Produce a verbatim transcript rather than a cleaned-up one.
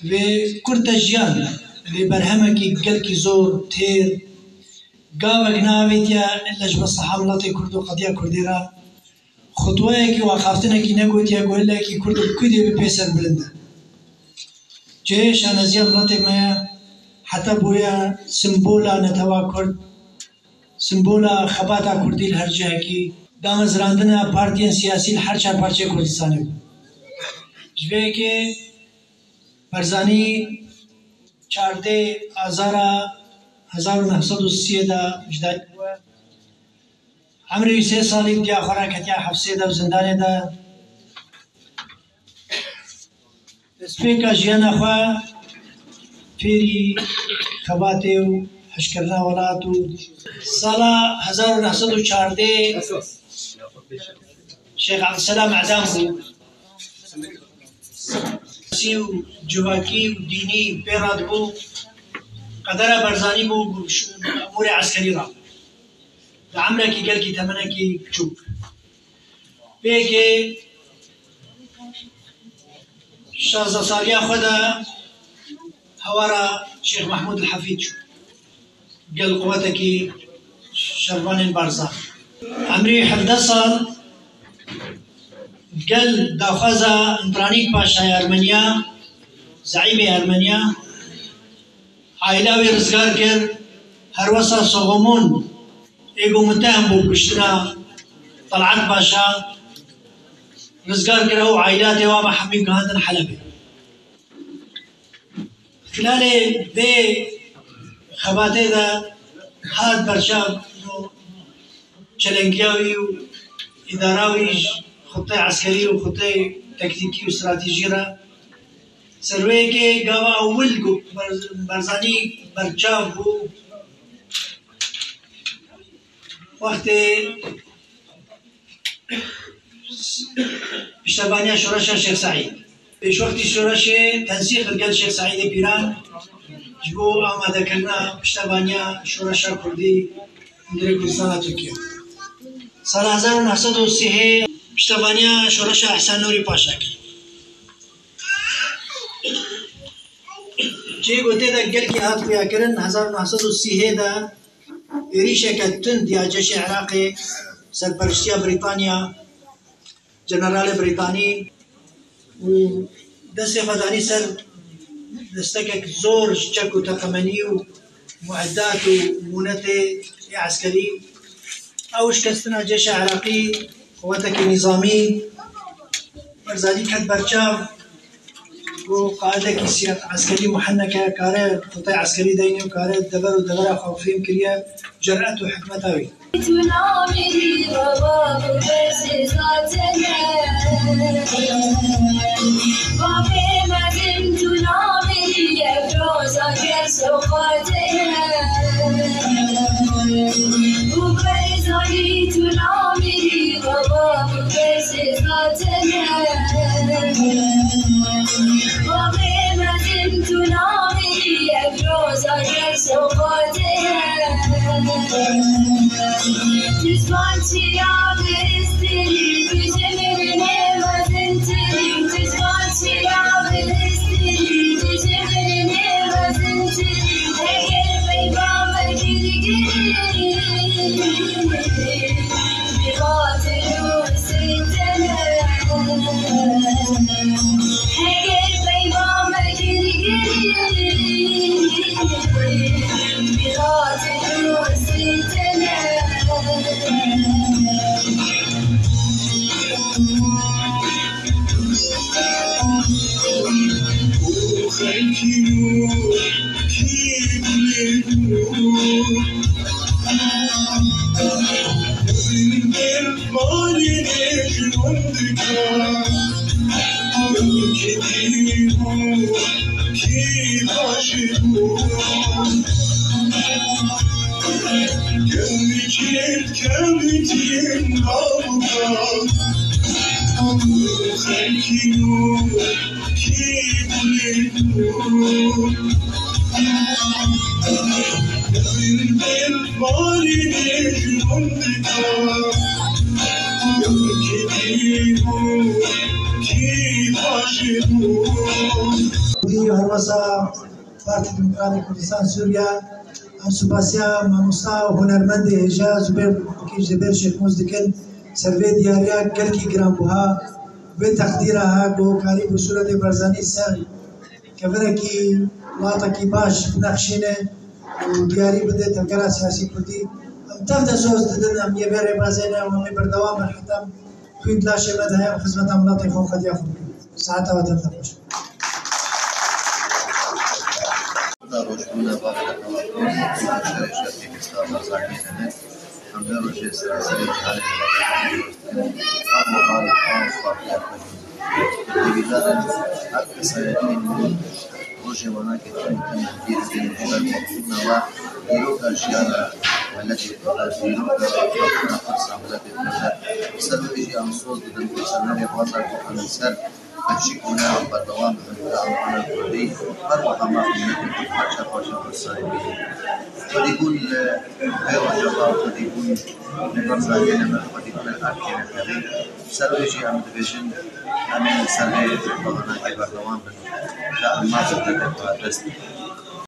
Vê Kurd de jiyan, vê berhemekî gelkî zor, têr, gavek neavêtiye ille ji bo siha miletê Kurd û qediya Kurdê re. Xutweyekî û axaftinekî negotiye ku ille yekî Kurd bi kurdê bi pê serbilind e. Cihê şaneziya miletê me ye, heta bûye simbola netewa Kurd, simbola xebata Kurdî li her cihekî, damezrandina partiyên siyasî li her çar parçeyê Kurdistanê bû. Ji vê yekê Barzanî çardeh Azara hezar û neh sed û sî de ji dayik bûye. Emrê wî sê salî diya xwe re ketiye hefsê de û zindanê de. Destpêka jiyana xwe fêrî xebatê û hişkirina welat û sala hezar û neh sed û çardeh Şêx Ebdulselam edam bû. Sî û civakî û dînî pê re dibû. Qedera Barzanî bû, bû ş-, emûrê eskerî re. Li emrekî gelkî temenekî biçûk. Pêkê şazdeh saliya xwe de hewara Şêx Mehmûd el Hefîd çû. Gel quwetekî şervanên Barzan. Emrî hevdeh sal gel daxwaza Entranîk Paşa ya Ermeniya, zeîmê Ermeniya, aîla wî rizgar kir, herwesa Soxomon ê ku mutehim bû kuştina Talat Paşa, rizgar kir, ew aîlatê wan ve hemî gihandin Helebê. Xilalê vê xebatê de hat berçav çelengiya wî û îdara wî ji xuteyê eskerî û xuteyê tektîkî û stratejî re. Ser wê yekê gava ewil ku Bar-, Barzanî berçav bû, wextê piştevaniya şoreşa Şêx Seîd. Pêşwextî şoreşê tensîq li gel Şêx Seîdê Pîran ji bo amadekirina piştevaniya şoreşa Kurdî hundirê Kurdistana Tirkiye. Sala hezar û neh sed û sî piştevaniya şoreşa Ehsen Nûrî Paşa kir. Cihê ku tê de gelkî hat xuyakirin, hezar û neh sed û sî de êrîşeke tund ya ceşê Iraqê, serperiştiya Brîtanya, Generalê Brîtanî û destê xwe danî ser destekek zor ji çek û teqemenî û mueddat û mûnetê yê eskerî. Ew şikestina ceşa Iraqî, quwetekî nîzamî, Barzanî ket berçav. Ku qaidekî siya-, eskerî muheneke kare, xuteyê eskerî deynê û kare dever û devera xwe fêm kiriye, cerat û hikmeta wî. Herwesa Partî Demokratîk Kurdistan Sûriye, em spasiya mamosta û hunermendê hêja Zubêr Mekî ji Dêr Şêxmûs dikin. Ser vê diyariya gelkî giranbuha, vê teqdîra ha ku karî bi sûretê Barzanî ser kevirekî, welatekî baş binexşîne û diyarî bide tevgera siyasî kurdî. Em tev de soz didin, em yê vê rêbazê ne û em ê berdewam bin heta em xwîn di laşê me de heye û xizmeta miletê xwe û qediya xwe bikin. Saeta we tev de xweş. Da rojbûna bavê de xelatê, şerê şerkê Mustafa Barzanî ne. Em vê rojê seranserê cîhanê de her wiha li xwe û partiya xwe jî. Hêvîdar im her kesayetên nû rojê wana ke tim tim bîr bîn ji ber mefhûmna we dîroka jiyana miletê xwe de, dîroka xwestina pirsa miletê xwe de. Ser wê jî em soz didin ku ser wê rêbaza ku em li ser pêşî bûne em berdewam bibin, ku em bûne kurdî, her wiha mafê miletê xwe ji her çaxê jî xwesayî bînin. Xwedîbûn li vê roja xwe, xwedîbûn li Barzanî ne, xwedîbûn li erdkê ne tevî. Ser wê jî em dibêjin, em ê li ser vê bahanakê berdewam bin, ta em mafê miletê xwe dest